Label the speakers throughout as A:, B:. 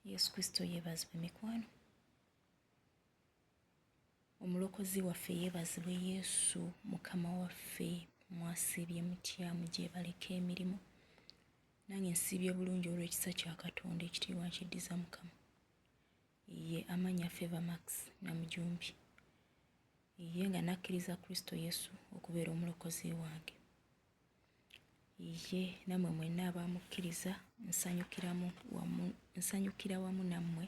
A: Yesu Kristo yeebazibwe mikwano. Omulokozi waffe yeebazibwe Yesu Mukama waffe. Mwasiibye mutya mugyebaleko emirimu? Nange nsiibye bulungi olw'ekisa kya Katonda, ekitiibwa nkiddiza Mukama. Ye amannya Favor Max Namujumbi. Ye nga nakkiriza Kristo Yesu okubeera omulokozi wange. Ye nammwe mwenna abamukkiriza nsanyukiramu wamu nsanyukira wamu nammwe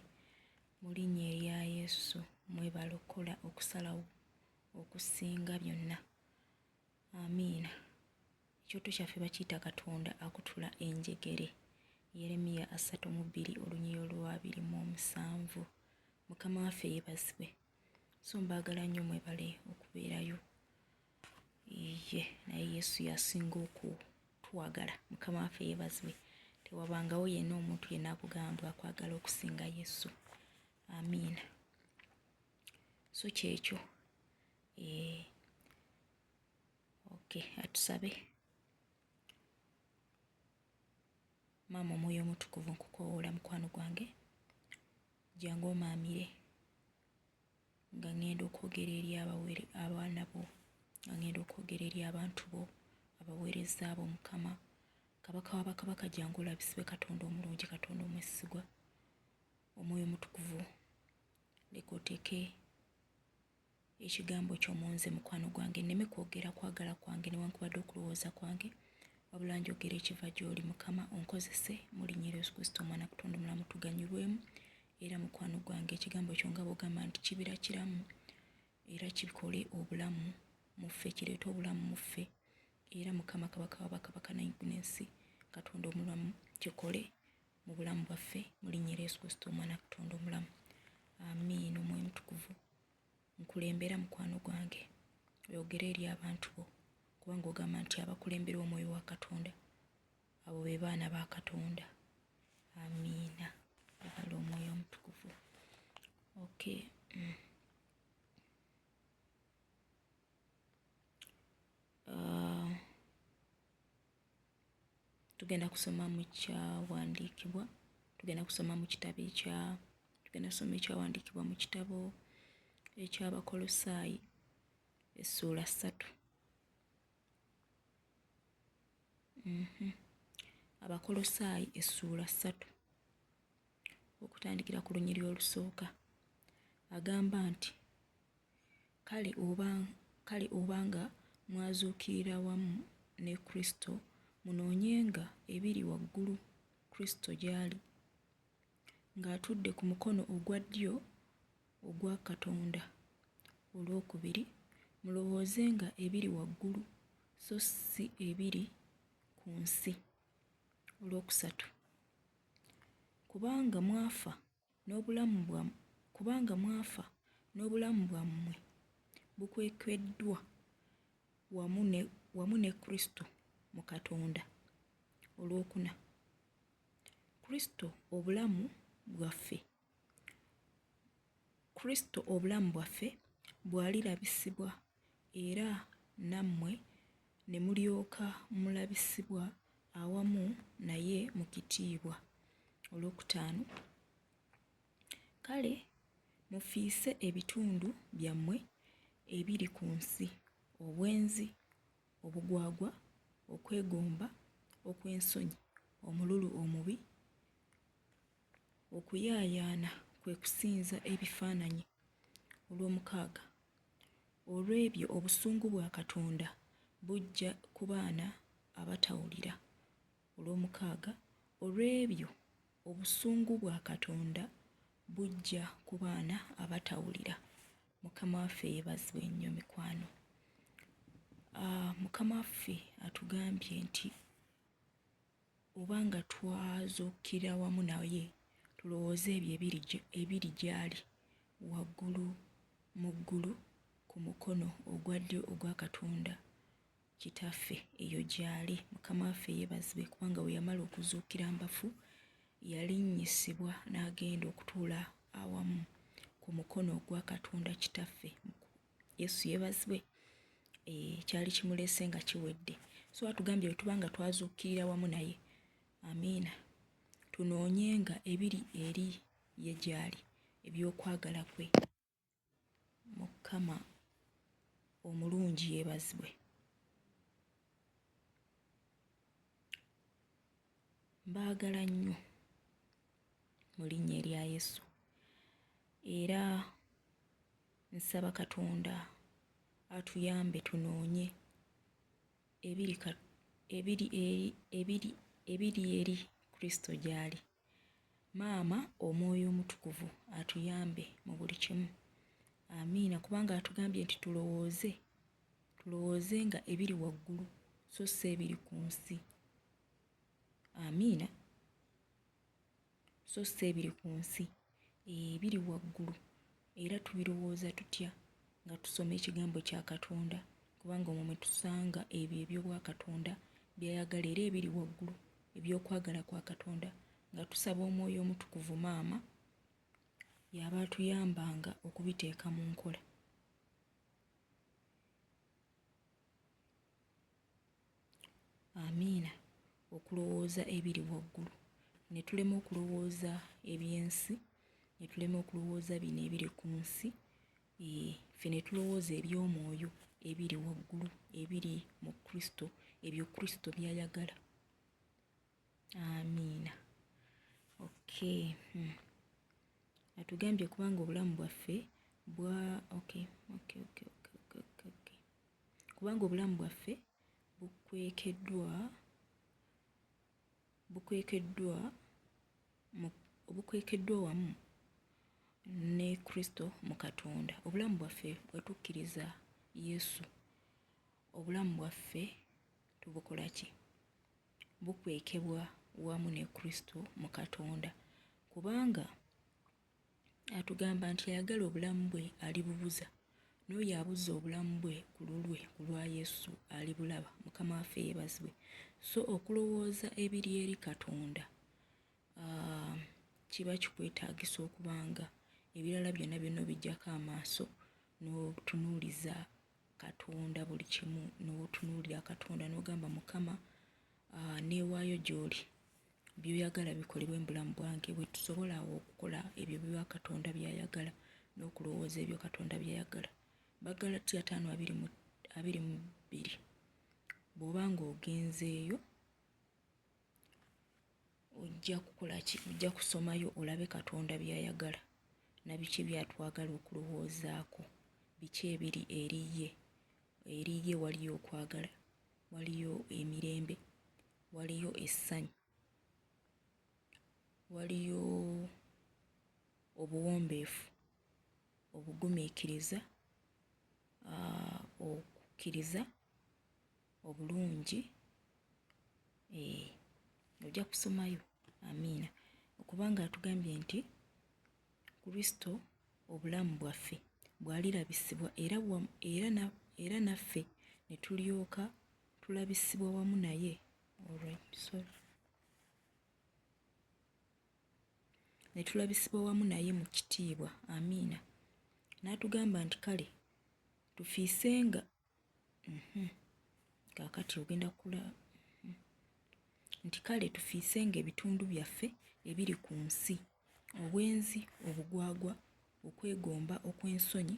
A: mu linnya erya Yesu mwebale okukola okusalawo okusinga byonna. Amiina. Ekyoto kyaffe bakiyita Katonda akutula enjegere. Yeremiya 32 olunyiriri olw'abiri mu omusanvu. Mukama waffe yeebazibwe. So mbaagala nnyo mwebale okubeerayo. Ye naye Yesu yasinga okutwagala. Mukama waffe yeebazibwe. Tewabangawo yenna omuntu yenna akugamba akwagala okusinga Yesu. Amiina. So kyekyo. Eh, okay, atusabe. Maama Omwoyo Omutukuvu nkukowoola mukwano gwange, jangu omaamire nga ŋŋenda okwogera eri abawere abaana bo, nga ŋŋenda okwogera eri abantu bo, abaweereza bo Mukama. Kabaka wa bakabaka jangu olabisibwe Katonda omulungi, Katonda omwesigwa. Omwoyo Omutukuvu leka oteeke Ekigambo kyo mu nze, mukwano gwange, nneme kwogera kwagala kwange newankubadde okulowooza kwange, wabula njogere ekiva gy'oli, Mukama, onkozese mu linnya erya Yesu Kristo Omwana Katonda omulamu tuganyulwemu. Era mukwano gwange, ekigambo kyo nga bw'ogamba nti kibira kiramu era kikole obulamu mu ffe, kireete obulamu mu ffe. Era Mukama Kabaka wa bakabaka n'ensi, Katonda omulamu, kikole mu bulamu bwaffe mu linnya erya Yesu Kristo Omwana Katonda omulamu. Amiina. Omwoyo Omutukuvu nkulembera mukwano gwange oyogere eri abantu bo kubanga ogamba nti abakulembera omwoyo wa Katonda abo be baana ba Katonda. Amiina. Ebala omwoyo omutukuvu. Okay. Tugenda kusoma mu kyawandiikibwa, tugenda kusoma mu kitabo ekya, tugenda kusoma ekyawandiikibwa mu kitabo eky'Abakolosaayi essuula 3. Abakolosaayi essuula 3 okutandikira ku lunyiriri olusooka agamba nti kale oba kale obanga mwazuukirira wamu ne Kristo munoonyenga ebiri waggulu Kristo gy'ali ng'atudde ku mukono ogwa ddyo ogwa Katonda. Olwokubiri, mulowoozenga ebiri waggulu so si ebiri ku nsi. Olwokusatu, kubanga mwafa n'obulamu bwa kubanga mwafa n'obulamu bwammwe bukwekeddwa wamu ne wamu ne Kristo mu Katonda. Olwokuna, Kristo obulamu bwaffe Kristo obulamu bwaffe bw'alirabisibwa era nammwe ne mulyoka mulabisibwa awamu naye mu kitiibwa. Olwokutaano, kale mufiise ebitundu byammwe ebiri ku nsi, obwenzi, obugwagwa, okwegomba okw'ensonyi, omululu omubi, Okuyaayaana kwe kusinza ebifaananyi. Olwomukaaga, olw'ebyo obusungu bwa Katonda bujja ku baana abatawulira. Olwomukaaga, olw'ebyo obusungu bwa Katonda bujja ku baana abatawulira. Mukama waffe yeebazibwe nnyo mikwano. Mukama waffe atugambye nti oba nga twazuukira wamu naye, tulowooze ebyo ebiri, ebiri gy'ali waggulu mu ggulu ku mukono ogwa ddyo ogwa Katonda Kitaffe. Eyo gy'ali. Mukama waffe yeebazibwe kubanga bwe yamala okuzuukira mu bafu, yalinnyisibwa n'agenda okutuula awamu ku mukono ogwa Katonda Kitaffe. Yesu yeebazibwe. Eh, kyali kimuleese nga kiwedde. So atugambye bwe tuba nga twazuukirira wamu naye. Amiina. Tunoonyenga ebiri eri ye gy'ali, eby'okwagala kwe. Mukama omulungi yeebazibwe. Mbaagala nnyo mu linnya erya Yesu era nsaba Katonda atuyambe tunoonye ebiri ebiri eri ebiri ebiri eri Kristo gy'ali. Maama Omwoyo Omutukuvu atuyambe mu buli kimu. Amiina kubanga atugambye nti tulowooze tulowoozenga ebiri waggulu so si ebiri ku nsi. Amiina so si ebiri ku nsi ebiri waggulu era tubirowooza tutya nga tusoma ekigambo kya Katonda kubanga omwo mwe tusanga ebyo eby'obwakatonda by'ayagala era ebiri waggulu eby'okwagala kwa Katonda nga tusaba Omwoyo Omutukuvu Maama y'aba atuyambanga okubiteeka mu nkola. Amiina. Okulowooza ebiri waggulu ne tulema okulowooza eby'ensi, ne tulema okulowooza bino ebiri ku nsi, ee, ffe ne tulowooza eby'omwoyo ebiri waggulu, ebiri mu Kristo, ebyo Kristo by'ayagala. Amiina. Okay. Atugambye kubanga obulamu bwaffe bwa okay, okay, okay, okay, okay, okay, okay. Kubanga obulamu bwaffe bukwekeddwa bukwekeddwa obukwekeddwa wamu ne Kristo mu Katonda. Obulamu bwaffe bwe tukkiriza Yesu, obulamu bwaffe tubukola ki? Bukwekebwa wamu ne Kristo mu Katonda. Kubanga atugamba nti ayagala obulamu bwe alibubuza, n'oyo abuza obulamu bwe ku lulwe ku lwa Yesu alibulaba. Mukama waffe yeebazibwe. So okulowooza ebiri eri Katonda uh, kiba kikwetaagisa okuba nga ebirala byonna byonna obiggyako amaaso n'otunuuliza Katonda buli kimu n'otunuulira Katonda n'ogamba Mukama uh, neewaayo gy'oli by'oyagala bikolebwe mu bulamu bwange bwe tusobola awo okukola ebyo bya Katonda by'ayagala n'okulowooza ebyo Katonda by'ayagala. Baggalatiya ttaano abiri mu bbiri bw'oba ng'ogenzeeyo ojja kukola ki? Ojja kusomayo olabe Katonda by'ayagala na biki by'atwagala okulowoozaako, biki ebiri eri ye. Eri ye waliyo okwagala, waliyo emirembe, waliyo essanyu, waliyo obuwombeefu, obugumiikiriza, okukkiriza obulungi eh, ojja kusomayo amiina okubanga atugambye nti Kristo obulamu bwaffe bw'alirabisibwa era, era, na, era naffe ne tulyoka tulabisibwa wamu naye. Alright, sorry. Ne tulabisibwa wamu naye mu kitiibwa. Amiina. N'atugamba nti kale tufiisenga Kaakati ogenda kula nti kale tufiisenga ebitundu byaffe ebiri ku nsi, obwenzi, obugwagwa, okwegomba okw'ensonyi,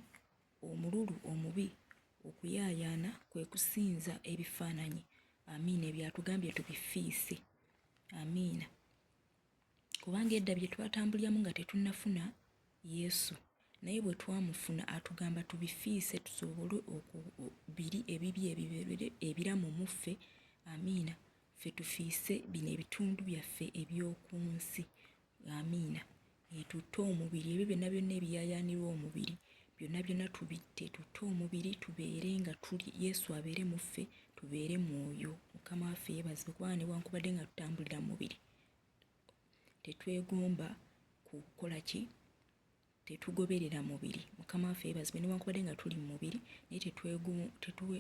A: omululu omubi, okuyaayaana, kwe kusinza ebifaananyi. Amiina. Ebyo atugambye tubifiise. Amiina. Kubanga edda bye twatambuliramu nga tetunnafuna Yesu, naye bwe twamufuna atugamba tubifiise tusobole biri ebibi ebibeere ebiramu mu ffe. Amiina. Ffe tufiise bino ebitundu byaffe eby'oku nsi. Amiina. Tutte omubiri, ebyo byonna byonna ebiyaayaanirwa omubiri byonna byonna tubitte, tutte omubiri tubeere nga tuli Yesu abeere mu ffe, tubeere mwoyo. Mukama waffe yeebazibwe kubanga newankubadde nga tutambulira mu mubiri tetwegomba kukola ki tetugoberera mubiri. Mukama waffe yeebazibwe newankubadde nga tuli mu mubiri naye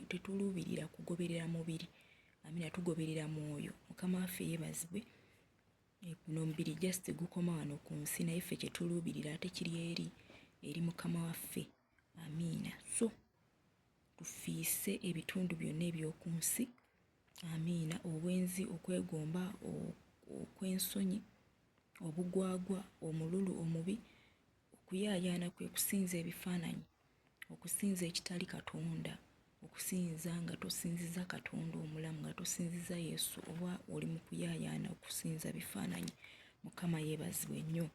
A: tetuluubirira kugoberera mubiri. Amina, tugoberera mwoyo. Mukama waffe yeebazibwe. Guno omubiri just gukoma wano ku nsi naye ffe kye tuluubirira ate kiri eri eri Mukama waffe. Amiina. So tufiise ebitundu byonna eby'oku nsi. Amiina. Obwenzi, okwegomba, okw'ensonyi. Obugwagwa, omululu omubi, okuyaayaana kwe kusinza ebifaananyi, okusinza ekitali Katonda, okusinza nga tosinziza Katonda omulamu, nga tosinziza Yesu, oba oli mu kuyaayaana okusinza bifaananyi. Mukama yeebazibwe nnyo.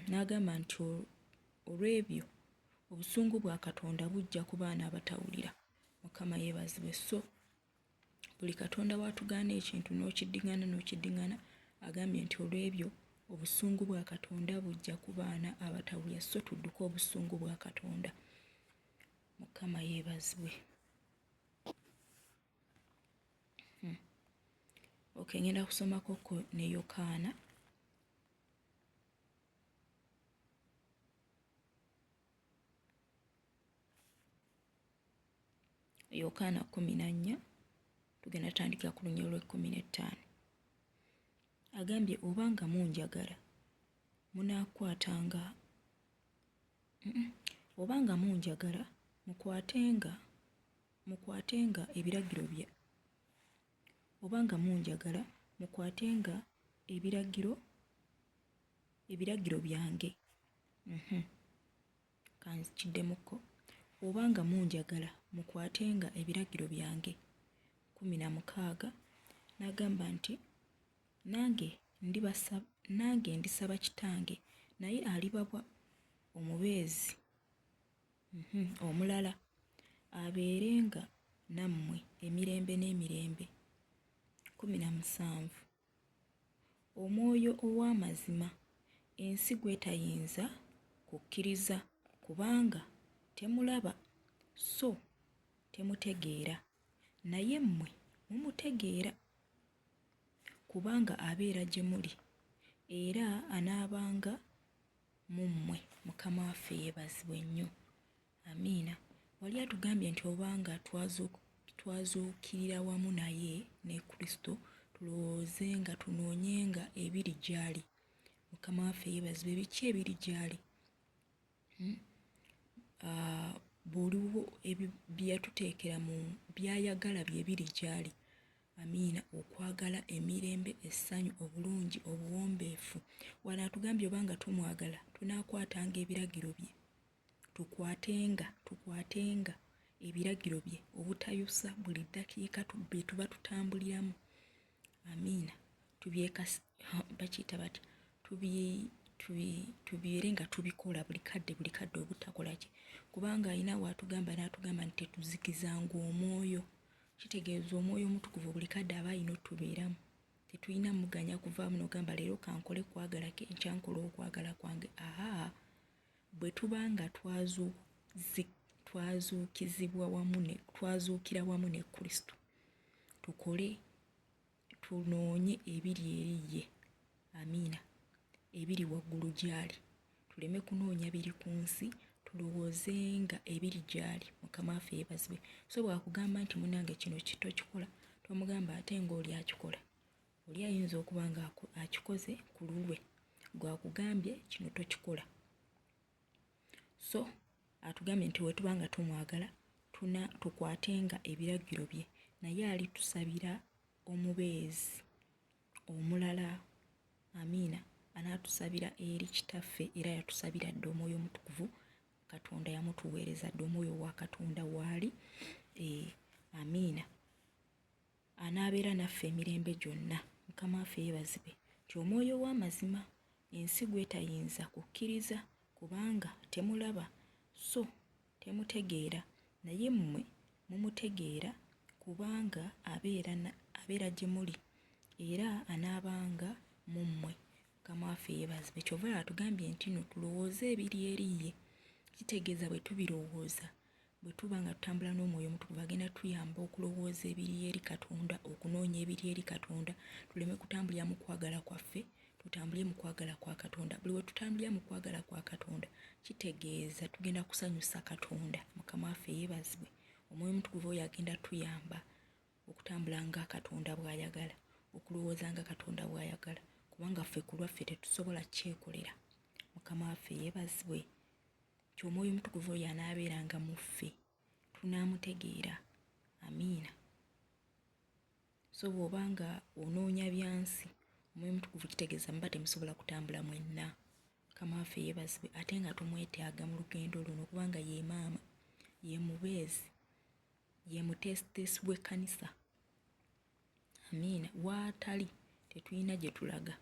A: N'agamba nti olw'ebyo obusungu bwa Katonda bujja ku baana abatawulira. Mukama yeebazibwe. So buli Katonda w'atugaana ekintu n'okiddingana n'okiddingana, agambye nti olw'ebyo obusungu bwa Katonda bujja ku baana abatawulira. So tudduke obusungu bwa Katonda. Mukama yeebazibwe. Okay, ngenda kusomako ko ne Yokaana. Yokaana 14 tugenda tandika ku lunya olw'ekkumi n'ettaano. Agambye oba nga munjagala munaakwatanga oba nga munjagala mukwatenga mukwatenga ebiragiro bya oba nga munjagala mukwatenga ebiragiro ebiragiro byange. Kankiddemukko. Oba nga munjagala mukwatenga ebiragiro byange. 16 n'agamba nti nange ndibasaba nange ndisaba kitange naye alibabwa omubeezi omulala abeerenga nammwe emirembe n'emirembe. 17 Omwoyo ow'amazima ensi gw'etayinza kukkiriza kubanga temulaba so temutegeera, naye mmwe mumutegeera, kubanga abeera gye muli era anaabanga mu mmwe. Mukama waffe yeebazibwe nnyo. Amiina. Wali atugambye nti obanga twazuukirira wamu naye ne Kristo, tulowoozenga tunoonyenga ebiri gy'ali. Mukama waffe yeebazibwe. Biki ebiri gy'ali? Buliwo bye yatuteekera mu by'ayagala bye biri gy'ali. Amiina. Okwagala, emirembe, essanyu, obulungi, obuwombeefu. Wano atugambye obanga tumwagala tunaakwatanga ebiragiro bye. Tukwatenga, tukwatenga ebiragiro bye obutayosa buli ddakiika bye tuba tutambuliramu. Amiina. Tubyekasi, bakiyita batya? Tubeere nga tubikola buli kadde, buli kadde obutakola ki? Kubanga alina w'atugamba n'atugamba nti tetuzikizanga omwoyo. Kitegeeza omwoyo omutukuvu buli kadde aba alina otubeeramu. Tetulina muganya kuvaamu n'ogamba leero kankole kwagala ke, enkya nkole okwagala kwange. Ahaa. Bwe tuba nga twazuukizibwa wamu ne twazuukira wamu ne Kristo, tukole tunoonye ebiri eri ye. Amiina. Ebiri waggulu gy'ali. Tuleme kunoonya biri ku nsi, tulowoozenga ebiri gy'ali. Mukama waffe yeebazibwe. So bw'akugamba nti munnange kino tokikola, tomugamba ate ng'oli akikola. Oli ayinza okuba nga akikoze ku lulwe, gwe akugambye kino tokikola. So atugambye nti wetuba nga tumwagala tuna tukwatenga ebiragiro bye, naye alitusabira omubeezi omulala. Amiina. Anaatusabira eri Kitaffe, era yatusabira dda Omwoyo Omutukuvu. Katonda yamutuweereza dda, Omwoyo wa Katonda waali. Amiina. Anaabeera naffe emirembe gyonna. Mukama waffe yeebazibwe nti Omwoyo ow'amazima, ensi gw'etayinza kukkiriza, kubanga temulaba so temutegeera, naye mmwe mumutegeera, kubanga abeera, abeera gye muli, era anaabanga mu mmwe. Mukama waffe yeebazibwe. Kyova olaba atugambye nti no tulowooze ebiri eri ye. Kitegeeza bwe tubirowooza, bwe tuba nga tutambula n'Omwoyo Omutukuvu agenda tuyamba okulowooza ebiri eri Katonda, okunoonya ebiri eri Katonda, tuleme kutambulira mu kwagala kwaffe, tutambulire mu kwagala kwa Katonda. Buli we tutambulira mu kwagala kwa Katonda, kitegeeza tugenda kusanyusa Katonda. Mukama waffe yeebazibwe. Omwoyo Omutukuvu oyo agenda tuyamba okutambula nga Katonda bw'ayagala, okulowooza nga Katonda bw'ayagala, kubanga ffe ku lwaffe tetusobola kyekolera. Mukama waffe yeebazibwe. Nti Omwoyo Omutukuvu oyo anaabeeranga mu ffe, tunaamutegeera. Amiina. So bw'oba nga onoonya bya nsi, Omwoyo Omutukuvu kitegeeza muba temusobola kutambula mwenna. Mukama waffe yeebazibwe, ate nga tumwetaaga mu lugendo luno kubanga ye maama, ye mubeezi, ye muteesiteesi w'ekkanisa. Amiina. Waatali tetulina gye tulaga.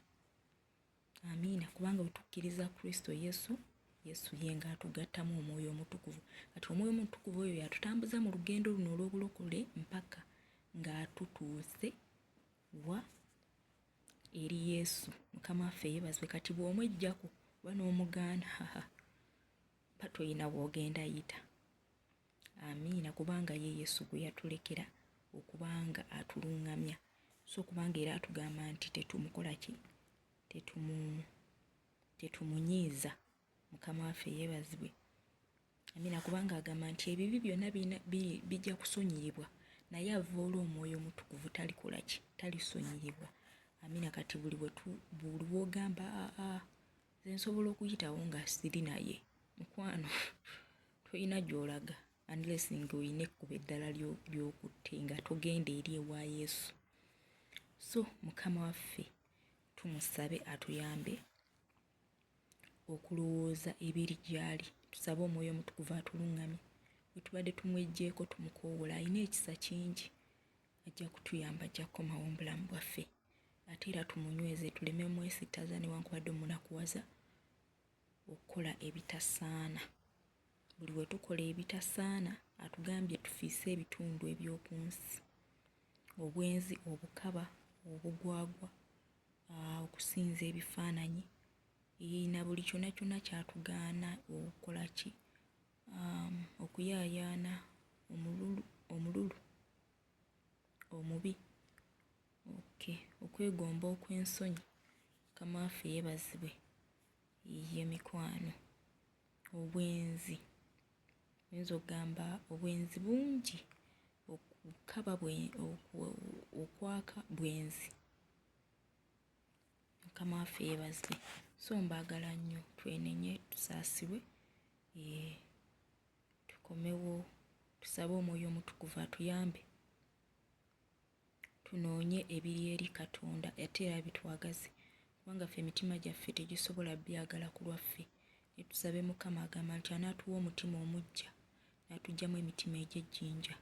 A: Amiina. Kubanga bwe tukkiriza Kristo Yesu, Yesu ye ng'atugattamu Omwoyo Omutukuvu. Kati Omwoyo Omutukuvu oyo y'atutambuza mu lugendo luno olw'obulokole mpaka ng'atutuuse wa eri Yesu. Mukama waffe yeebazibwe. Kati bw'omweggyako oba n'omugaana, haha, ba tolina w'ogenda yita. Amiina. Kubanga ye Yesu gwe yatulekera okubanga atulungamya. So kubanga era atugamba nti tetumukola ki? Tetumu tetumunyiiza. Mukama waffe yeebazibwe. Amina, kubanga agamba nti ebibi byonna bijja kusonyiyibwa, naye avvoola Omwoyo Omutukuvu talikola ki? Talisonyiyibwa. Amina. Kati buli buli bw'ogamba aa nze nsobola okuyitawo nga siri naye, mukwano tolina gy'olaga unless ng'olina ekkubo eddala ly'okutte nga togenda eri ewa Yesu. So Mukama waffe tumusabe atuyambe okulowooza ebiri gy'ali. Tusabe Omwoyo Omutukuvu atuluŋŋamye. Bwe tubadde tumweggyeko tumukoowoola, alina ekisa kingi, ajja kutuyamba, ajja kukomawo mu bulamu bwaffe. Ate era tumunyweze tuleme mwesittaza newankubadde omunakuwaza okukola ebitasaana. Buli we tukola ebitasaana atugambye tufiise ebitundu eby'oku nsi, obwenzi, obukaba, obugwagwa, okusinza ebifaananyi na buli kyonna kyonna ky'atugaana okukola ki, okuyaayaana, omululu, omululu omubi, okay, okwegomba okw'ensonyi. Mukama waffe yeebazibwe. Ye mikwano, obwenzi, oyinza okugamba obwenzi bungi, okukaba okwaka bwenzi. Mukama waffe yeebazibwe. So mbaagala nnyo, twenenye, tusaasirwe, tukomewo, tusabe Omwoyo Omutukuvu atuyambe tunoonye ebiri eri Katonda ate era bitwagaze, kubanga ffe emitima gyaffe tegisobola byagala ku lwaffe. Naye tusabe Mukama, agamba nti anaatuwa omutima omuggya n'atuggyamu emitima egy'ejjinja.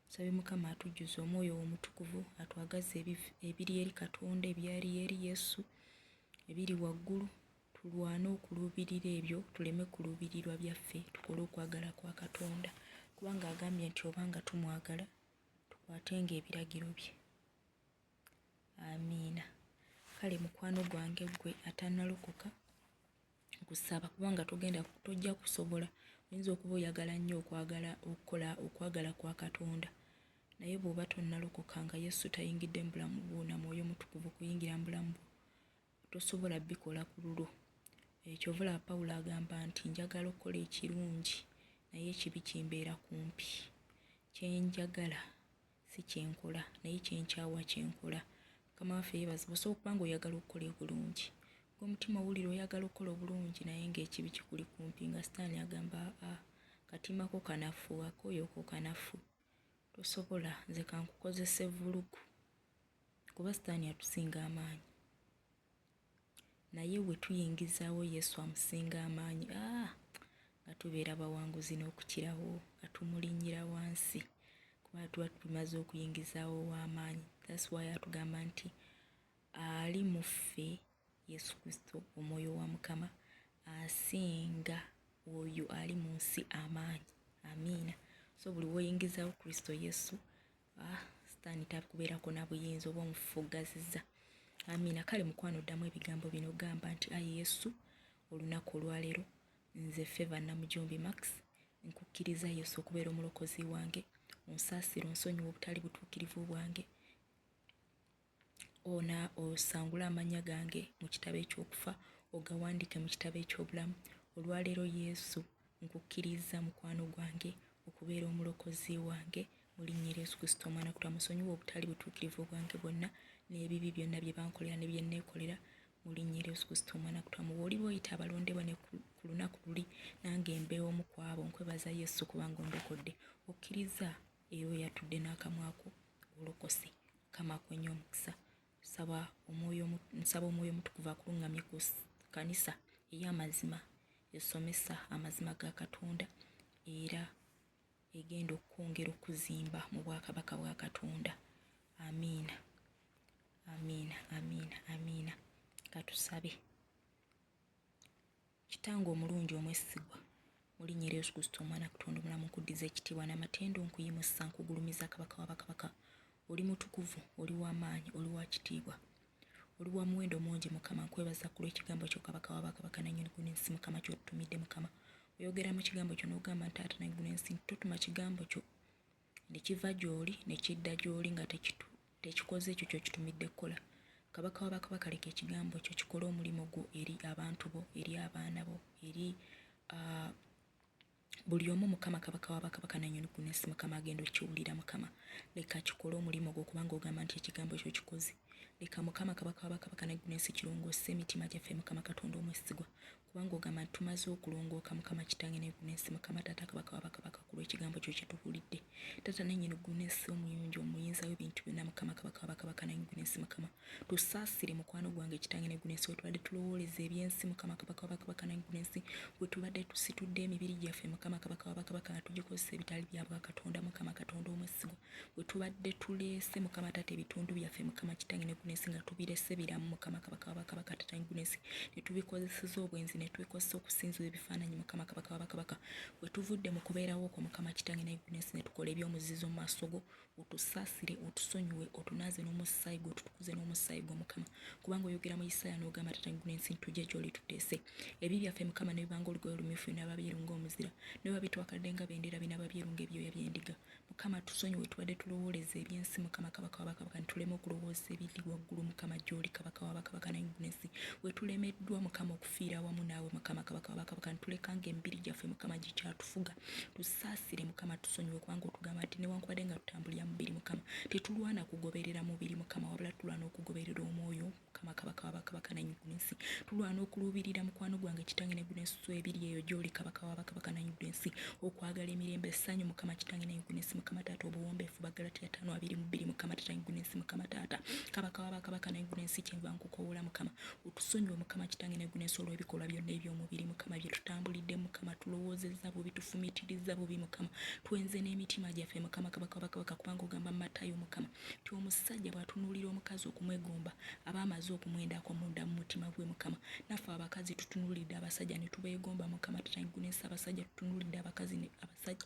A: Tusabe Mukama atujjuze Omwoyo we Omutukuvu, atwagaze ebiri eri Katonda, ebyali eri Yesu, ebiri waggulu, tulwane okuluubirira ebyo, tuleme kuluubirirwa byaffe, tukole okwagala kwa Katonda. Kubanga agambye nti obanga tumwagala, tukwatenga ebiragiro bye. Amiina. Kale mukwano gwange ggwe atannalokoka, nkusaba kubanga togenda tojja kusobola. Oyinza okuba oyagala nnyo okwagala okukola okwagala kwa Katonda, naye bw'oba tonnalokoka nga Yesu tayingidde mu bulamu bwo na Mwoyo Mutukuvu kuyingira mu bulamu bwo, tosobola bikola ku lulwo. Ky'ova olaba Pawulo agamba nti njagala okukola ekirungi naye ekibi kimbeera kumpi. Kye njagala si kye nkola naye kye nkyawa kye nkola. Mukama waffe yeebazibwe. Osobola okuba ng'oyagala okukola obulungi, ng'omutima owulira oyagala okukola obulungi naye ng'ekibi kikuli kumpi, nga sitaani agamba aa katima ko kanafu, akooyo ko kanafu, tosobola, nze kankukozese vvulugu, kuba sitaani atusinga amaanyi. Naye bwe tuyingizaawo Yesu amusinga amaanyi, ah, nga tubeera bawanguzi n'okukirawo, nga tumulinnyira wansi, kuba tuba tumaze okuyingizaawo ow'amaanyi. That's why atugamba nti ali mu ffe Yesu Kristo, Omwoyo wa Mukama, asinga oyo ali mu nsi amaanyi. Amiina. So buli w'oyingizaawo Kristo Yesu, ah, sitaani takubeerako na buyinza oba omufuggazizza. Amiina. Kale mukwano ddamu ebigambo bino, gamba nti ayi Yesu, olunaku olwaleero nze Favour Namujumbi Max nkukkiriza Yesu okubeera omulokozi wange, onsaasire onsonyiwe obutali butuukirivu bwange, ona osangule amannya gange mu kitabo eky'okufa ogawandiike mu kitabo eky'obulamu. Olwaleero Yesu nkukkirizza mukwano gwange okubeera omulokozi wange mu linnya erya Yesu Kristo omwana kutwa musonyiwe obutali butuukirivu bwange bwonna n'ebibi byonna bye bankolera ne bye nneekolera mu linnya erya Yesu Kristo omwana kutwa mu bw'oliba oyita abalondebwa ne ku lunaku luli nange mbe omu ku abo. Nkwebaza Yesu kubanga ondokodde. Okkirizza era oyatudde n'akamwa ko olokose. Mukama akuwe nnyo omukisa. Saba omwoyo nsaba omwoyo omutukuvu akuluŋŋamye ku kkanisa ey'amazima esomesa amazima ga Katonda era egenda okukwongera okuzimba mu bwakabaka bwa Katonda. Amiina, amiina, amiina, amiina. Katusabe. Kitange omulungi omwesigwa, mu linnya erya Yesu Kristo Omwana Katonda omulamu nkuddiza ekitiibwa n'amatendo nkuyimusa nkugulumiza Kabaka wa bakabaka. Oli mutukuvu, oli wa maanyi, oli wa kitiibwa. Oli wa muwendo mungi Mukama, nkwebaza ku lw'ekigambo kyo Kabaka wa bakabaka nannyini ggulu n'ensi Mukama ky'otutumidde Mukama. Oyogera mu kigambo kyo n'ogamba nti Taata nannyini ggulu n'ensi nti totuma kigambo kyo ne kiva gy'oli ne kidda gy'oli nga tekitu tekikoze ekyo ky'okitumidde kukola. Kabaka wa bakabaka leka ekigambo kyo kikole omulimu gwo eri abantu bo, eri abaana bo, eri uh, buli omu Mukama kabaka wa bakabaka nanyini gunesi Mukama agenda okiwulira Mukama leka kikole omulimu gwo kubanga ogamba nti ekigambo kyo kikoze leka Mukama kabaka wa bakabaka nagunesi kirongose emitima gyaffe Mukama Katonda omwesigwa kubanga ogamba nti tumaze okulongooka Mukama kitange ne gunesi Mukama taata kabaka wa bakabaka ku lw'ekigambo kyo kyetuwulidde taata nanyini gunesi omuyungi omuyinza w'ebintu byonna Mukama kabaka wa bakabaka nanyini gunesi Mukama Tusaasire mukwano gwange kitange ne gunensi wetubadde tulowooleza ebyensi mukama kabaka wabakabaka ne gunensi wetubadde tusitudde emibiri gyaffe mukama kabaka wabakabaka nga tugikozesa ebitali bya bwakatonda mukama katonda omwesigwa wetubadde tuleese mukama taata ebitundu byaffe mukama kitange ne gunensi nga tubirese biramu mukama kabaka wabakabaka tata ne gunensi ne tubikozeseza obwenzi ne tubikozesa okusinza ebifaananyi mukama kabaka wabakabaka wetuvudde mu kubeerawo kwo mukama kitange ne gunensi ne tukola eby'omuzizo mu maaso go otusaasire otusonyiwe otunaaze n'omusaayi gwo otutukuze n'omusaayi gwo mukama kubanga oyogera mu isaaya n'ogamba tata nsi tujje gy'oli tuteese ebi byaffe mukama ne bibanga olugoye olumyufu binaaba byeru ng'omuzira ne biba bitwakalidde nga bendera binaaba byeru ng'ebyoya by'endiga mukama tusonyiwe tubadde tulowooleza ebyensi mukama kabaka wabakabaka ntuleme okulowooza ebiri waggulu mukama gy'oli kabaka wabakabaka nensi wetulemeddwa mukama okufiira awamu naawe mukama kabaka wabakabaka ntuleka ng'emibiri gyaffe mukama gikyatufuga Tusaasire Mukama, tusonyiwe, kubanga otugamba nti newankubadde nga tutambulira mubiri Mukama, tetulwana kugoberera mubiri Mukama, wabula tulwana okugoberera omwoyo Mukama kabaka wabakabaka nanyigulu ensi. Tulwana okuluubirira mukwano gwange kitange negulu ensi ebiri eyo gyoli kabaka wabakabaka nanyigulu ensi, okwagala emirembe essanyu Mukama kitange nanyigulu ensi Mukama taata obuwombeefu Bagalatiya 5:22 Mukama taata nanyigulu ensi Mukama taata kabaka wabakabaka nanyigulu ensi kyenva nkukowoola Mukama Otusonyiwe Mukama Kitange ne Gunensi olw'ebikolwa byonna eby'omubiri Mukama bye tutambulidde Mukama tulowoozezza bubi tufumiitirizza bubi Mukama twenze n'emitima gyaffe Mukama Kabaka w'abakabaka kubanga ogamba mu Matayo Mukama nti omusajja bw'atunuulira omukazi okumwegomba aba amaze okumwendako munda mu mutima gwe Mukama naffe abakazi tutunuulidde abasajja ne tubeegomba Mukama Taata Gunensi abasajja tutunuulidde abakazi ne abasajja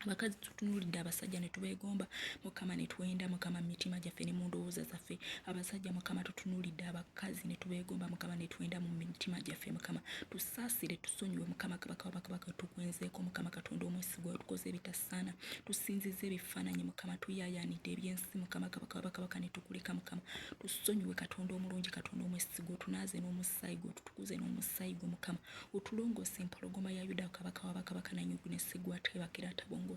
A: Abakazi tutunuulidde abasajja ne tubeegomba Mukama ne twenda Mukama mu mitima gyaffe ne mu ndowooza zaffe. Abasajja Mukama tutunuulidde abakazi ne tubeegomba Mukama ne twenda mu mitima gyaffe Mukama. Tusaasire tusonyiwe Mukama Kabaka wa bakabaka tukwenzeeko Mukama Katonda omwesigwa otukoze ebitasaana tusinzizza ebifaananyi Mukama tuyaayaanidde ebyensi Mukama Kabaka wa bakabaka ne tukuleka Mukama. Tusonyiwe Katonda omulungi Katonda omwesigwa otunaaze n'omusaayi gwo otutukuze n'omusaayi gwo Mukama. Otulongoose empologoma ya Yuda kabaka wa bakabaka nanyugu ne sigwa ateebakira atabongota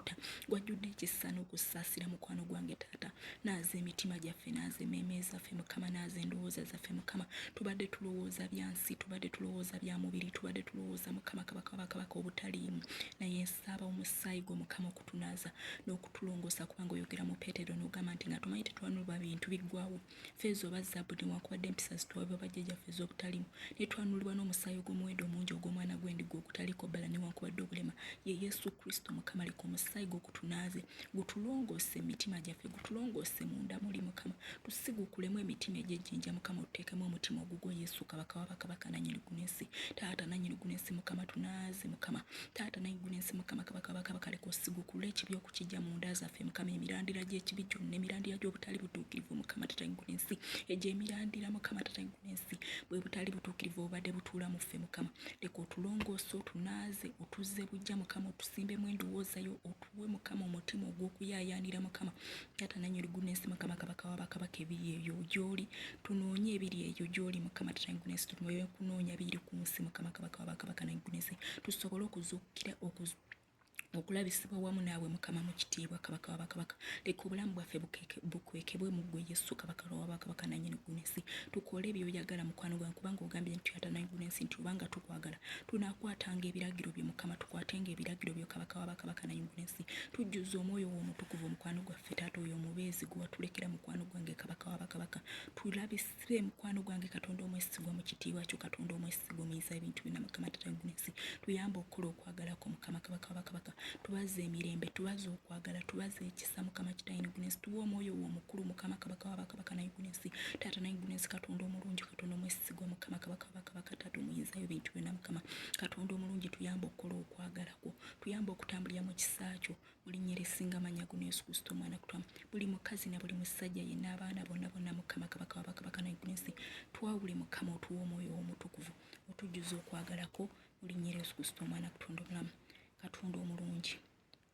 A: gwajjudde ekisa n'okusaasira mukwano gwange taata naaza emitima gyaffe naaza emmeeme zaffe mukama naaza endowooza zaffe mukama tubadde tulowooza bya nsi tubadde tulowooza bya mubiri tubadde tulowooza mukama kabaka wa bakabaka obutaliimu naye nsaaba omusaayi gwo mukama okutunaaza n'okutulongoosa kubanga oyogera mu Peetero n'ogamba nti nga tumanyi tetwanulwa bintu biggwawo Ffeeza oba zaabu newankubadde empisa zituweebwa bajjajjaffe ez'obutaliimu, ne twanunulibwa n'omusaayi ogw'omuwendo omungi ogw'Omwana gw'endiga ogutaliiko bbala newankubadde obulema, ye Yesu Kristo. Mukama, leka omusaayi gwo gutunaaze, gutulongoose mu mitima gyaffe, gutulongoose munda muli, Mukama. Tusigukulemu emitima egy'ejjinja, Mukama, otuteekemu omutima ogugwo, Yesu, Kabaka wa bakabaka, nannyini ggulu n'ensi. Taata, nannyini ggulu n'ensi, Mukama, tunaaze, Mukama. Taata, nannyini ggulu n'ensi, Mukama, Kabaka wa bakabaka, leka osigukule ekibi okukijja mu nda zaffe, Mukama, emirandira gy'ekibi gyonna, emirandira gy'obutali butuukirivu, Mukama Taata w'eggulu n'ensi, egyo emirandira, Mukama Taata w'eggulu n'ensi, bwe butali butuukirivu obubadde butuula mu ffe, Mukama. Leka otulongoose, otunaaze, otuzze buggya, Mukama, otusimbemu endowooza yo, otuwe, Mukama, omutima ogw'okuyaayaanira, Mukama. Taata nannyini ggulu n'ensi, Mukama, Kabaka wa bakabaka, ebiri eyo gy'oli. Tunoonye ebiri eyo gy'oli, Mukama Taata w'eggulu n'ensi, tuleme kunoonya biri ku nsi, Mukama, Kabaka wa bakabaka nannyini ggulu n'ensi, tusobole okuzuukukira, okuzu okulabisibwa wamu naawe mukama mu kitiibwa kabaka wa bakabaka leka obulamu bwaffe bukwekebwe mu ggwe yesu kabaka wa bakabaka nanyini ggulu n'ensi tukole byoyagala mukwano gwange kubanga ogambye nti tuyata nanyini ggulu n'ensi. n'ensi nti obanga tukwagala tunaakwatanga ebiragiro byo Mukama, tukwatenga ebiragiro byo Kabaka wa bakabaka na n'ensi. Tujjuze omwoyo wo omutukuvu mukwano gwaffe taata oyo omubeezi gwe watulekera mukwano gwange Kabaka wa bakabaka. Tulabise mukwano gwange Katonda omwesigwa mu kitiibwa kyo, Katonda omwesigwa omuyinza ebintu byonna Mukama taata n'ensi. Tuyambe okukola okwagala kwo Mukama Kabaka wa bakabaka. Tubaze emirembe, tubaze okwagala, tubaze ekisa Mukama Kitange n'ensi. Tuwe omwoyo wo omukulu Mukama Kabaka wa bakabaka na n'ensi. Taata n'ensi Katonda omulungi, Katonda omwesigwa Mukama Kabaka wa bakabaka, taata omuyinza ebintu byonna Mukama Katonda omulungi. Tuyambe okukola okwagala kwo, tuyambe okutambulira mu kisa kyo mu linnya erisinga amannya guno Yesu Kristo omwana kutwamu. Buli mukazi na buli musajja yenna, abaana bonna bonna Mukama Kabaka wa bakabaka na n'ensi, twawule Mukama, otuwe omwoyo omutukuvu, otujjuze okwagala kwo mu linnya erya Yesu Kristo omwana Katonda omulamu. Katonda omulungi,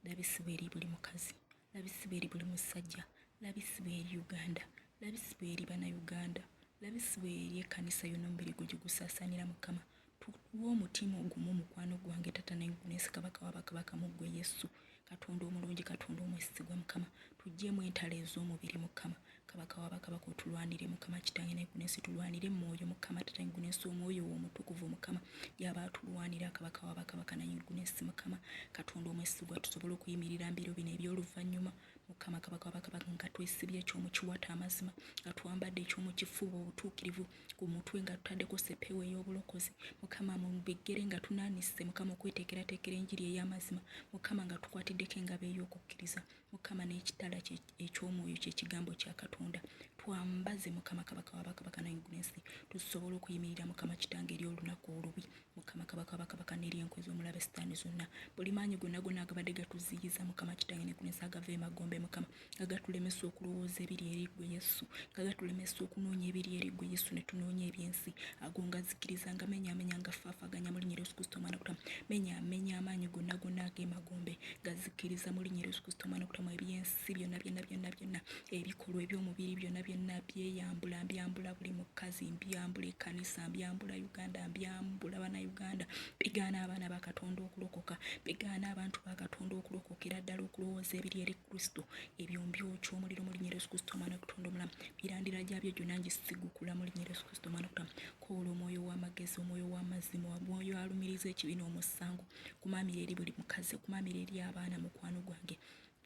A: labisibwa eri buli mukazi, labisibwa eri buli musajja, labisibwa eri Uganda, labisibwa eri Bannayuganda, labisibwa eri ekkanisa yonna omubiri gwo gye gusaasaanira Mukama. Tuwe omutima ogumu mukwano gwange taata n'ensi Kabaka wa bakabaka mu ggwe Yesu Katonda omulungi, Katonda omwesigwa Mukama. Tuggyemu entalo ez'omubiri Mukama Kabaka wa bakabaka, otulwanire Mukama Kitange n'ensi, tulwanire mu mwoyo Mukama taata n'ensi, omwoyo wo omutukuvu Mukama y'aba atulwanira Kabaka wa bakabaka n'ensi Mukama Katonda omwesigwa, tusobole okuyimirira mu biro bino eby'oluvannyuma Mukama Kabaka wa bakabaka nga twesibye eky'omu kiwato amazima, nga twambadde eky'omu kifuba obutuukirivu, ku mutwe nga tutaddeko sepeewo ey'obulokozi Mukama, mu bigere nga tunaanise Mukama okweteekerateekera enjiri ey'amazima Mukama, nga tukwatiddeko engabo ey'okukkiriza Mukama, n'ekitala eky'omwoyo ky'ekigambo kya Katonda. Twambaze Mukama Kabaka wa bakabaka n'ensi, tusobole okuyimirira Mukama Kitange eri olunaku olubi Mukama Kabaka wa bakabaka n'eri enkwe z'omulabe Sitaani zonna, buli maanyi gonna gonna agabadde gatuziyiza Mukama Kitange n'ensi, agava emagombe Mukama, nga gatulemesa okulowooza ebiri eri ggwe Yesu, nga gatulemesa okunoonya ebiri eri ggwe Yesu ne tunoonya ebyensi, ago ngazikiriza, nga menyaamenya, nga faafaaganya mu linnya erya Yesu Kristo omwana kutamu. Menyaamenya amaanyi gonna gonna ag'emagombe, gazikiriza mu linnya erya Yesu Kristo omwana kutamu. Ebyensi byonna byonna byonna byonna, ebikolwa eby'omubiri byonna byonna byeyambula, mbyambula buli mukazi, mbyambula ekkanisa, mbyambula Uganda, mbyambula Bannayuganda. Bigaana abaana ba Katonda okulokoka, bigaana abantu ba Katonda okulokokera ddala okulowooza ebiri eri Kristo. Ebyo mbyokya omuliro mu linnya erya Yesu Kristo omwana Katonda omulamu. Mirandira gyabyo gyonna ngisigukula mu linnya erya Yesu Kristo omwana Katonda. Koola omwoyo w'amagezi, omwoyo w'amazima, omwoyo alumiriza ekibi n'omusango, kumaamira eri buli mukazi, kumaamira eri abaana mukwano gwange.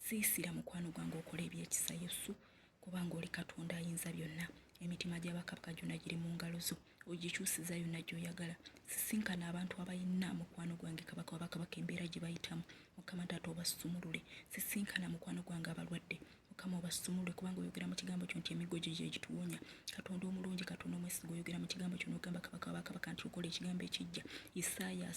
A: Siisira mukwano gwange okola ebyekisa Yesu, kubanga oli Katonda ayinza byonna. Emitima gy'abakabaka gyonna giri mu ngalo zo, ogikyusiza yonna gy'oyagala. Sisinkana abantu abalina mukwano gwange Kabaka wa bakabaka embeera gye bayitamu Mukama taata, obasumulule. Sisinkana mukwano gwange abalwadde Mukama, obasumulule, kubanga oyogera mu kigambo kyo nti emiggo gyo gye gituwonya. Katonda omulungi, Katonda omwesigwa, oyogera mu kigambo kyo n'ogamba Kabaka wa bakabaka nti okola ekigambo ekijja. Isaaya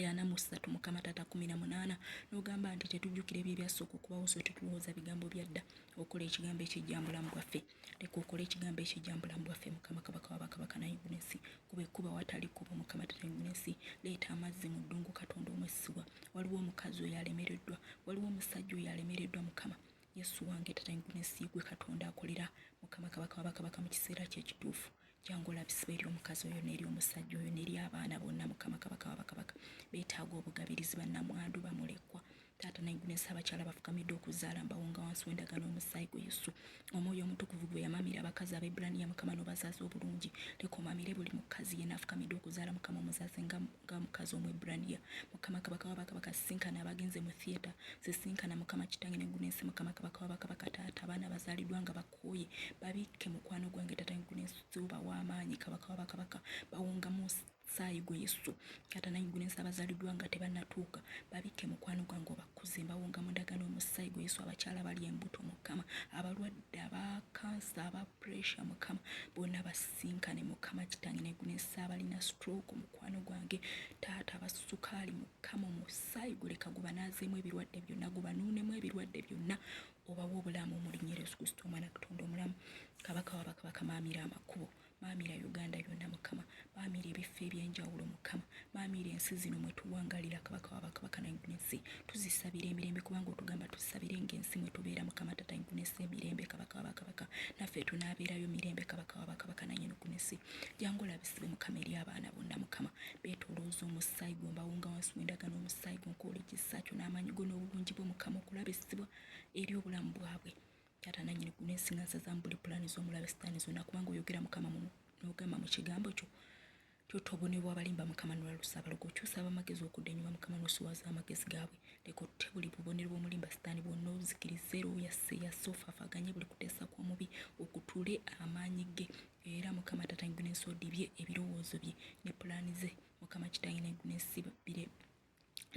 A: 43 Mukama taata 18, n'ogamba nti tetujjukira ebyo ebyasooka okubawo, so tetulowooza bigambo bya dda. Okola ekigambo ekijja mu bulamu bwaffe, leka okola ekigambo ekijja mu bulamu bwaffe Mukama Kabaka wa bakabaka n'ensi. Kuba ekkubo awatali kkubo Mukama taata n'ensi, leeta amazzi mu ddungu Katonda omwesigwa. Waliwo omukazi oyo alemereddwa, waliwo omusajja oyo alemereddwa Mukama Yesu wange taata n'ensi, gwe Katonda akolera Mukama Kabaka wa bakabaka mu kiseera kye ekituufu. Jangu olabisibwa eri omukazi oyo n'eri omusajja oyo n'eri abaana bonna Mukama Kabaka wa bakabaka. Beetaaga obugabirizi, bannamwandu, bamulekwa taata n'ensi, abakyala bafukamidde okuzaala, mbawonga wansi w'endagaano omusaayi gwe Yesu. Omwoyo omutukuvu gwe yamamira abakazi Abaebbulaniya Mukama n'obazaaza obulungi, leka omamire buli mukazi yenna afukamidde okuzaala Mukama, omuzaaze nga mukazi Omwebbulaniya Mukama Kabaka wa bakabaka. Sisinkana abagenze mu theatre, sisinkana Mukama Kitange n'ensi Mukama Kabaka wa bakabaka taata, abaana bazaaliddwa nga bakooye, babikke mukwano gwange taata n'ensi, obawa amaanyi Kabaka wa bakabaka, bawonga mu musaayi gwe Yesu taata n'ensi, abazaaliddwa nga tebannatuuka babikke mukwano gwange, obakuze, mbawonga mu ndagaano omusaayi gwe Yesu. Abakyala bali embuto Mukama, abalwadde aba kansa, aba pressure Mukama, bonna basinkane Mukama Kitange n'ensi, abalina stroke mukwano gwange taata, abasukaali Mukama, omusaayi guleka gubanaazeemu ebirwadde byonna, gubanuunemu ebirwadde byonna, obawe obulamu mu linnya erya Yesu Kristo omwana Katonda omulamu. Kabaka wa bakabaka, maamira amakubo, maamira Uganda yonna Mukama, maamira ebifo ebyenjawulo Mukama, maamira ensi zino mwe tuwangalira Kabaka wa bakabaka n'ensi. Tuzisabira emirembe, kubanga otugamba tusabire ng'ensi mwe tubeera Mukama tata n'ensi emirembe. Kabaka wa bakabaka, naffe tunaabeerayo mirembe Kabaka wa bakabaka nannyini n'ensi. Jangu olabisibwe Mukama eri abaana bonna Mukama, beetolooza omusaayi gwo, mbawonga wansi w'endagaano omusaayi gwo, nkoola ekisa kyo n'amaanyi go n'obulungi bwo Mukama okulabisibwa eri obulamu bwabwe taata nannyini n'ensi, nga nsazaamu buli pulaani z'omulabe Sitaani zonna, kubanga oyogera Mukama n'ogamba mu kigambo kyo nti Tota obubonero bw'abalimba Mukama n'olalusa abalogo. Okyusa ab'amagezi okudda ennyuma Mukama n'osuwaza amagezi gaabwe. Leka otte buli bubonero bw'omulimba sitaani bwonna ozikirize era oyaseeyase ofaafaganye buli kuteesa kw'omubi okutule amaanyi ge. Era Mukama Taata n'ensi odibye ebirowoozo bye ne pulaani ze. Mukama Kitange n'ensi bire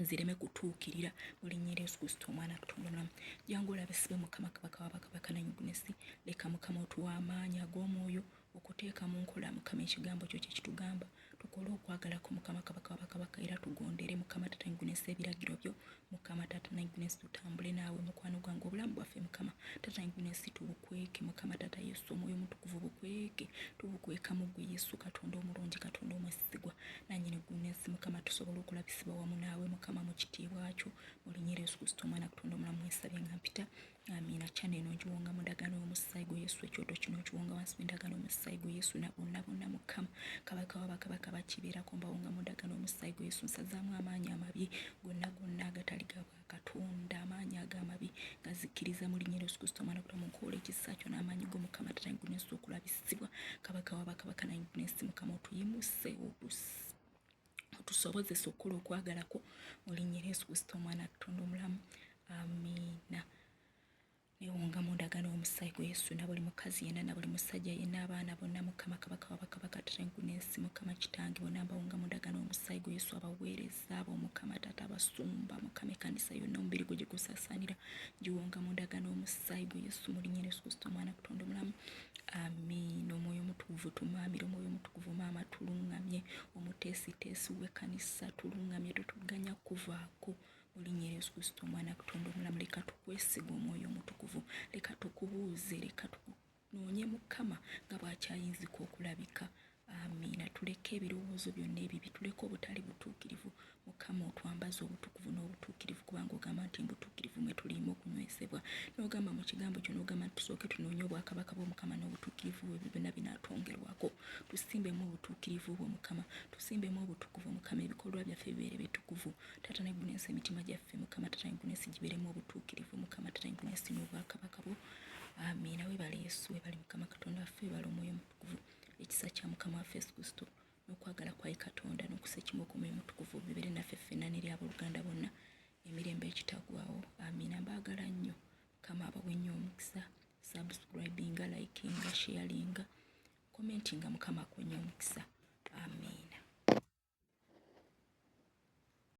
A: zireme kutuukirira mu linnya erya Yesu Kristo omwana Katonda omulamu. Jangu olabisibwe Mukama Kabaka wa bakabaka nannyini leka Mukama otuwa amaanyi ag'omwoyo okuteeka mu nkola Mukama ekigambo kyo kye kitugamba tukole okwagala ko Mukama Kabaka wa bakabaka era tugondere Mukama Taata nannyini ebiragiro byo Mukama Taata nannyini tutambule naawe mukwano gwange obulamu bwaffe Mukama Taata nannyini tubukweke Mukama Taata Yesu omwoyo omutukuvu bukweke tubukweka mu ggwe Yesu Katonda omulungi Katonda omwesigwa nanyini ggulu n'ensi Mukama tusobole okulabisibwa wamu naawe Mukama mu kitiibwa kyo mu linnya erya Yesu Kristo omwana Katonda omulamu nsabye nga mpita amiina. Channel eno ngiwonga mu ndagaano y'omusaayi gwa Yesu, ekyoto kino nkiwonga wansi w'endagaano y'omusaayi gwa Yesu na bonna bonna Mukama kabaka w'abakabaka bakibeerako mbawonga mu ndagaano y'omusaayi gwa Yesu. Nsazaamu amaanyi amabi gonna gonna agatali ga Katonda, amaanyi ago amabi gazikiriza mu linnya lya Yesu Kristo omwana Katonda. Munkoola ekisa kyo n'amaanyi go Mukama Taata n'ensi okulabisibwa kabaka w'abakabaka n'ensi Mukama otuyimuse otusobozese okukola okwagala kwo mu linnya lya Yesu Kristo omwana Katonda omulamu, amiina. Newonga mu ndagaano y'omusaayi gwa Yesu na buli mukazi yenna na buli musajja yenna abaana bonna Mukama kabaka wa bakabaka Taata n'ensi Mukama kitange bonna mbawonga mu ndagaano y'omusaayi gwa Yesu abaweereza abo Mukama Taata abasumba Mukama ekkanisa yonna omubiri gwe gye gusaasaanira giwonga mu ndagaano y'omusaayi gwa Yesu mu linnya lya Yesu Kristo omwana Katonda omulamu, amiina. Omwoyo omutukuvu tumaamire, omwoyo omutukuvu maama tuluŋŋamye, omuteesiteesi w'ekkanisa tuluŋŋamye, totuganya kuvaako mu linnya erya Yesu Kristo omwana Katonda omulamu. Leka tukwesiga omwoyo omutukuvu, leka tukubuuze, leka tukunoonye Mukama nga bw'akyayinzika okulabika. Amiina. Tuleke ebirowoozo byonna ebibi, tuleke obutali butuukirivu. Mukama otwambaze obutukuvu n'obutuukirivu, kubanga ogamba nti mbutuukirivu mwe tulimu okunywezebwa. N'ogamba mu kigambo kyo, n'ogamba nti tusooke tunoonye obwakabaka bw'Omukama n'obutuukirivu bwe, ebyo byonna binaatwongerwako. Tusimbemu obutuukirivu bwo Mukama, tusimbemu obutukuvu Mukama, ebikolwa byaffe bibeere bitukuvu. Taata n'ensi emitima gyaffe Mukama Taata n'ensi gibeeremu obutuukirivu Mukama Taata n'ensi n'obwakabaka bwo. Amiina. Weebale Yesu, weebale Mukama Katonda waffe, weebale omwoyo omutukuvu. Ekisa kya Mukama waffe Yesu Kristo n'okwagala kwa Katonda n'okussa ekimu okw'omwoyo omutukuvu bibeere naffe ffenna n'eri abooluganda bonna emirembe egitaggwaawo. Amiina. Mbaagala nnyo. Mukama abawe nnyo omukisa. Subscribinga, likinga, sharinga, commentinga. Mukama akuwe nnyo omukisa. Amiina.